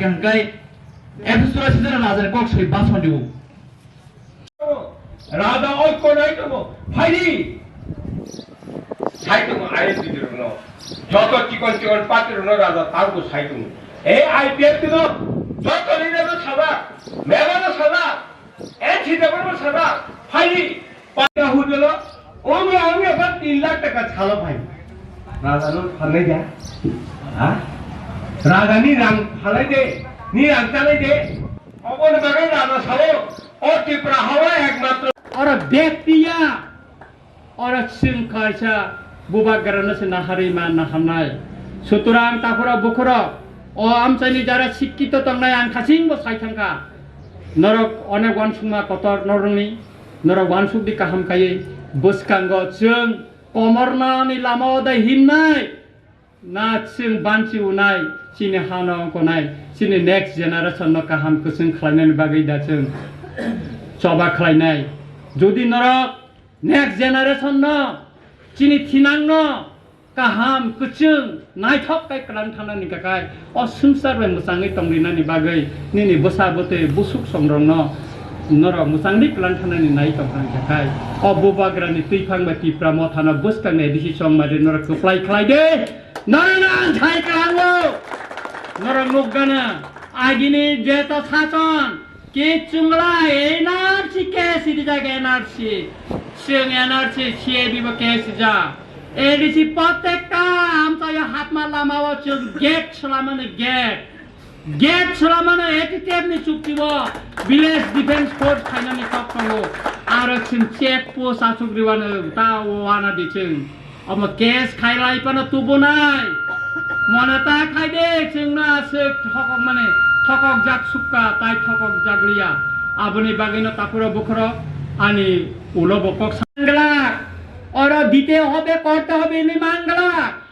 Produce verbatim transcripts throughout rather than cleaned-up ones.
Hingkai Ephesus sijak raja ni kok soi bason diu. Raja oiko nai tongo. Phaidi. Sai tongo I P F T rokno. Joto chikon chikon party rokno raja tangko sai tongo. E I P F T no joto leader no saba, member no saba, N C T no saba. Phaidi. Pata hudolo, ongya ongya ba tin lakh taka salo phai. Raja no phalnai da. Ha? Raja ni rang phalai de, ni rang chalai de. Oboni bagwi raja sao, o Tripura hao ekmatro. Oro bek piya, oro chwng kaisa bubagra no se naharwi ma naharnai. Sutorang taphuro bukhuro, o amchaini jara sikkito tongnai ang khasing bo sai thangkha. Norok onek wansukma kotor norokni. Norok wansuk di kaham kaiwi bwskango chwng komornani lama o dai himnai, na chwng banchi unai, chini hano ongkonai, chini next generation no kaham kwchwng khlainani bagwi da chwng choba khlainai. Jodi norok next generation no, chini thinang no, kaham, kwchwng, naithok khe kwlang thanani kakai, o swngchar bai mwchangwi tongrinani bagwi nini bwsa bwtwi busuk songrokno norok mwchangwi kwlang thanani nai tongthani kakai, o bubagrani twiphang bai Tipra mothano bwskangni A D C chongmari norok kwplai khlai de. Norokno ang sai kwlango. Norok nukgana agini jeto sachon, Kichungla N R C case rijak, N R C. Chwng N R C, C A D bo case rijak. A D C protekta amchaio hapma lamao chwng gate swlamani gate. Gate swlamano A T T F ni chukti bo village defense force khainani kok tongo. Aro chwng check post achuk riwano ta wana di chwng. Omo case khailai phano tubunai. Mone ta khai de, chwngno aswk thokok mane, thokok jak sukka, tai thokok jak liya. Aboni bagwino taphuro bukhuro ani ulo bo kok sanglak. Oro dite hobe, korte hobe hinwi manglak.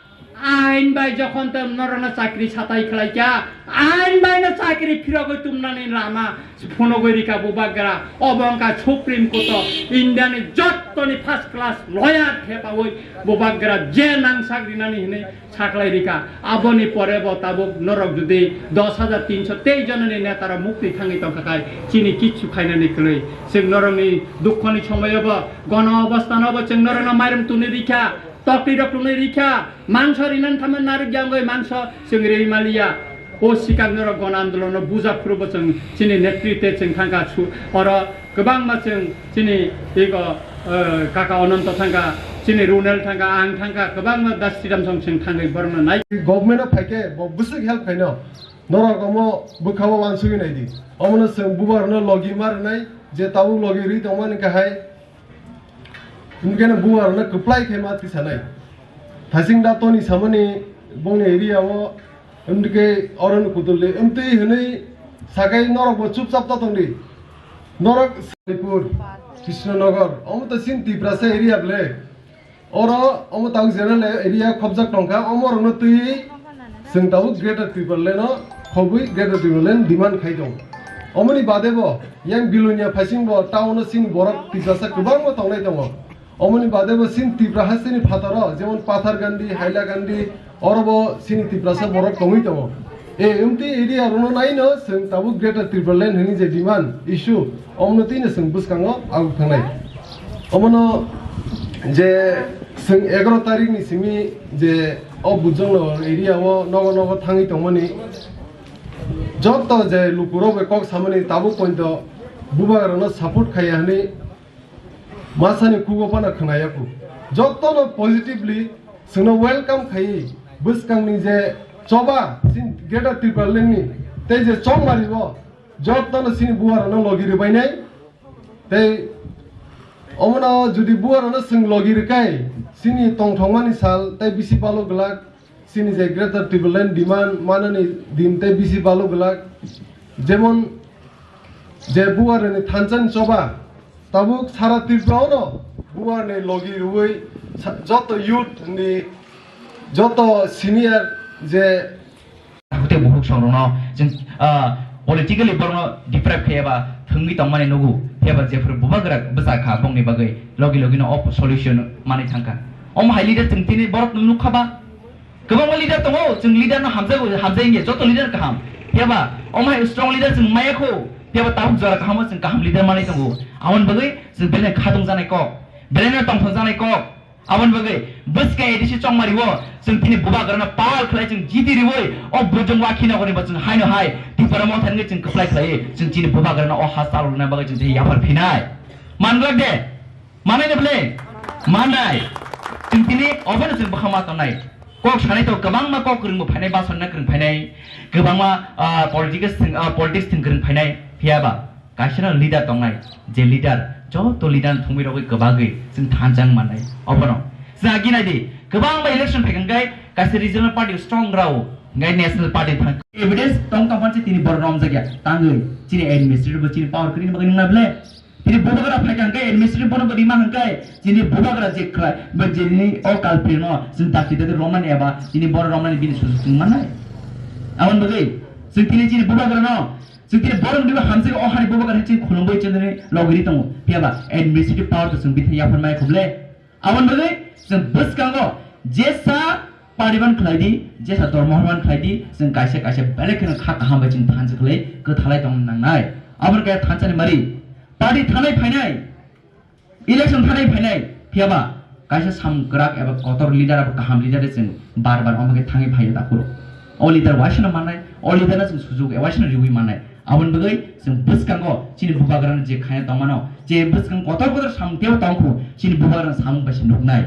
Ain bai jokhon te norokno chakri satai khlaikha, ain bai no chakri phirogwi tumnani lama phunugwi rikha bubagra, obo wngkha Supreme Court o India ni jottoni first class lawyer thepaui bubagra je nangsak rinani hinwi saklai rikha. Aboni pore bo tabuk norok jodi dos hajar tinso tei jononi netarok mukti thangwi tongkha khai chini kichu khainani kwlwi. Chwng norokni dukhoni somoyo bo gono obostano bo chwng norokno mairum twnwi rikha, tokti rok twnwi rikha. Mangso rinani tamo narwk ya wngwi mangso chwng ri maliya. O sikang norok gona andolono buja phuru bo chwng chini netri te chwng thangkha su-, oro kwbangma chwng chini ego, eh, kaka Ononto thangkha, chini Runel thangkha, ang thangkha, kwbangma das Sridham song chwng thangwi borokno nai. Government o phaikhe bo bwswk help khaino. Norok omo bwkhao wansugwi naidi. Omono chwng bubarokno logi ma rwnai, je tabuk logi rwi tongmani kahai. Hwnkhe no bubarokno kwplai khe ma tisanai. Thasing da toni samani bongni area o, hwnkhe oro no kutul de, wngtwi hwnwi sakai norok bo chupchap ta tongdi. Norok Saipur, Krishnanagar, omo to sin Tiprasa area ble. Oro omo tang general area khobjak tongkha, omo rokno twi Chwng tabuk Greater Tipraland no khobwi Greater Tipraland demand khai tongo. Omoni bade bo yang Bilonia phaising bo town o chini borok Tiprasa kwbangma tongnai tongo. Omoni bade bo chini Tipra hasteni phataro jemon Patharkandi, Hailakandi, oro bo chini Tiprasa borok tongwi tongo. E, emti area rokno naino chwng tabuk Greater Tipraland hwnwi je demand issue, omno twino chwng bwskango aguk thangnai. Omono je chwng egaroh tarikh ni simi je o Bujongnagar area o nogo nogo thangwi tongmani joto je lukurok bai kok samani tabuk pointo bubagrano support khaiya hwnwi masani kugo phano khwnaya ku. Jotono positively chwngno welcome khaiwi bwskangni je choba chini Greater Tipraland ni tei je chongmari o jotono chini bubagrano logi rwbainai. Tei omono jodi buarano chwng logi rwkai, chini tongthokmani sal tei bisi balo glak, chini je Greater Tipraland demand manani din tei bisi balo glak. Jemon je buarani thansa ni choba, tabuk sara Tripura ono buarni logi rwui sa-, joto youth ni, joto senior je Hwte buhuk songrokno chwng, ah, politically borokno deprive khaiyaba thwngwi tongmani nugo, phiyaba jephru bubagra bwsa kha bongni bagwi logi logino o solution manwi thangkha. Omo hai leader chwng tini borok nukha ba? Kwbangma leader tongo, chwng leader no hamjago, hamjai wngya, joto leader kaham. Phiya ba, omo hai strong leader chwng maya kho. Phiya ba, tabuk jora kahamo chwng kaham leader manwi tongo. Aboni bagwi chwng belai khatung janai kok, belai no tongthok janai kok. Aboni bagwi bwskang A D C Chongmari o chwng chini bubagrano pal khlai chwng jiti riwi o bujong wakhi nogorni bo chwng haino hai Tipra Motha hwnwi chwng kwplai khlaiwi chwng chini bubagrano o ha chalokna bagwi chwng tei yaphar phinai. Manglak de? Manai de ble? Manai. Chwng tini obono chwng bwkha ma tongnai. Kok sanai to kwbangma kok kwrwngbo phainai, basonna kwrwng phainai, kwbangma, ah, politics thwng, ah, politics thwng kwrwng phainai. Phiya ba kaisa no leader tongnai, je leader joto leader thumwi rogwi kwbagwi chwng thansa wng mannai. Obono chwng agi nai di, kwbangma election phaikha hwnkhe kaisa regional party strong rao hwnkhe national party thang. Evidence tong tong phan se tini borok romjakya tangwi chini administrative bo chini power kwrwini bagwi nungna ble. Tini bubagra phaikha hwnkhe administrative bono bo rima hwnkhe chini bubagra je khlai bo chini o culprit no chwng dakti dakti romnani eba chini borok romnani bini sujuk chwng mannai. Aboni bagwi chwng tini chini bubagra no Chwng tini borok nibo hamjak o hani bubagra chwng khulumwi chwngni logiri tongo. Phiya ba administrative power to chwng bithai yaphar maya khuble. Aboni bagwi chwng bwskango jesa pariban khlai di, jesa dormo horman khlai di, chwng kaisa kaisa belai kheno kha kaham bai chwng thansa khlai kwthalai tong nangnai. Aboni kaya thansa ni mari party thanai phainai. Election thanai phainai, phiya ba kaisa samung kwrak eba kotor leader abo kaham leader de chwng bar bar omo khe thangwi phaiya dakhoro. O leader waisano mannai, o leader no chwng sujuk e waisano riwi mannai. Aboni bagwi chwng bwskango chini bubagrano je khaina tongmano, je bwskang kotor kotor samung tebo tongkhu, chini bubagrano samung bai se nuknai.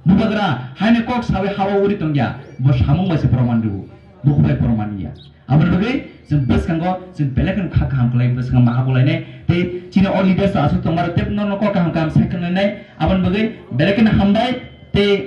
Bubagra haino kok sawi hawa uri tongya, bo samung bai se proman rwo, bukhuk bai proman ya. Aboni bagwi chwng bwskango chwng belai kheno kha kaham khlai bwskango maha bolainai tei chini o leaders aswk tongmaro tei norno kok kaham kaham sai khwlainai. Aboni bagwi belai kheno hambai tei